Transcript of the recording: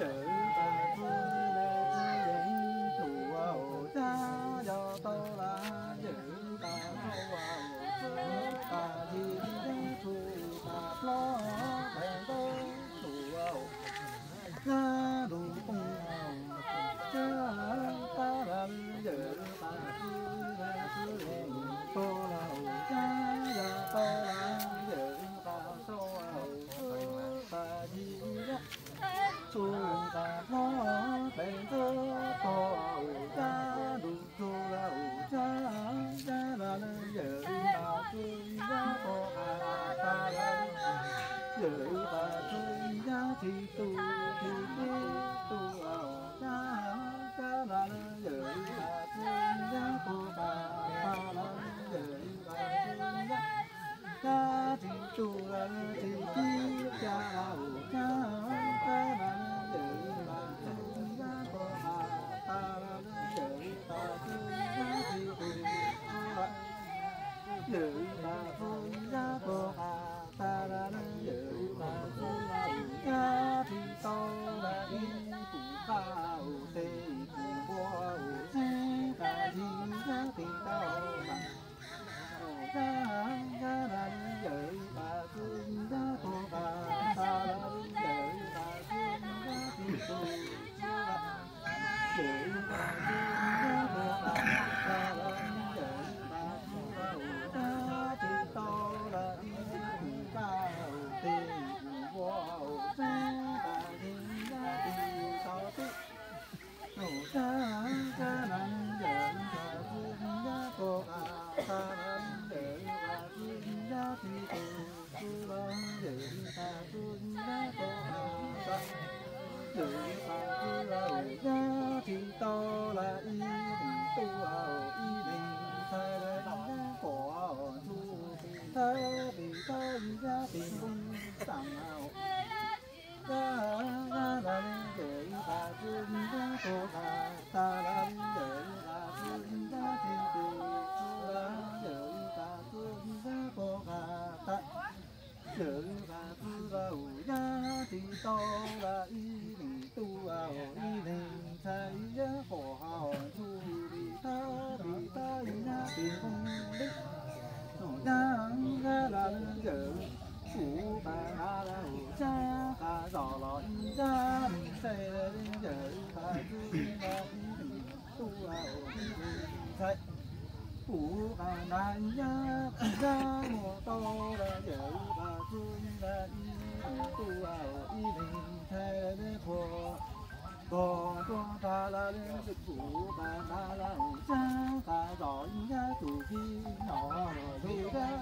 Yawm tas txwj le txwj yeej tsum ua cas yog tau las, yawm tas txwj ua txwj tas li, tsum tas plob pem ntawd tsum ua cas lus poob ua cas tas las, yawm tas txwj le txwj yeej tau las, cas yog tau las, yawm tas txwj ua cas li tsum tas plob pem ntawd pog cas lus tsum ua cas cas las, yawm tas txwj ua cas tas las, yawm tas txwj ua cas tsis tu tsis tib tu ua cas cas las, yawm tas txwj ua cas pog cas tas las, yawm tas txwj ua cas tsis tu tsis tib cas las, cas cas las, yawm tas txwj ua cas pog cas tas las, yawm tas txwj ua cas tsis tu tsis tib, yawm tas txwj ua cas pog cas tas las, yawm tas txwj ua cas tsis tau las, ib tus qab tes tus npua ua tseeb tas li cas tsis tau mas. Cas cas las, yawm tas txwj ua cas pog cas tas las, yawm tas txwj ua cas tsis tu tsis tib, yawm tas txwj ua cas pog cas tas las, yawm tas txwj ua cas tsis tau las, ib tus qab tes tus npua ua tseeb tas li cas tsis tau tib. Cas cas las, yawm tas txwj ua cas pog cas tas las, yawm tas txwj ua cas tsis tu tsis tib, yawm tas txwj ua cas pog cas tas, yawm tas txwj ua cas tsis tau las, ib leeg tub ua ib leeg ntxhais, ib leeg pom ntsuj plig thawb plig thawb ib yam plig npoo xaam. Cas cas las, yawm tas txwj ua cas pog cas tas las, yawm tas txwj ua cas tsis tu tsis tib, yawm tas txwj ua cas pog cas tas, yawm tas txwj ua cas tsis tau las, ib leeg tub ua ib leeg ntxhais, ib yam pom ntsuj plig thawb plig thawb ib yam plig npoo li. Cas cas las, yawm kuv pas nas las, cas qas zos los ib yam ntxhais, yawm tas txwj ua cas ib leeg tub ua ib leeg ntxhais, kuv pas nas ib yam ntxhais mus tau las, yawm tas txwj ua cas ib leeg tub ua ib leeg ntxhais, qhuas tog tuaj tag las, kuv pas nas las, cas qas zos ib yam tus kis no los lug yam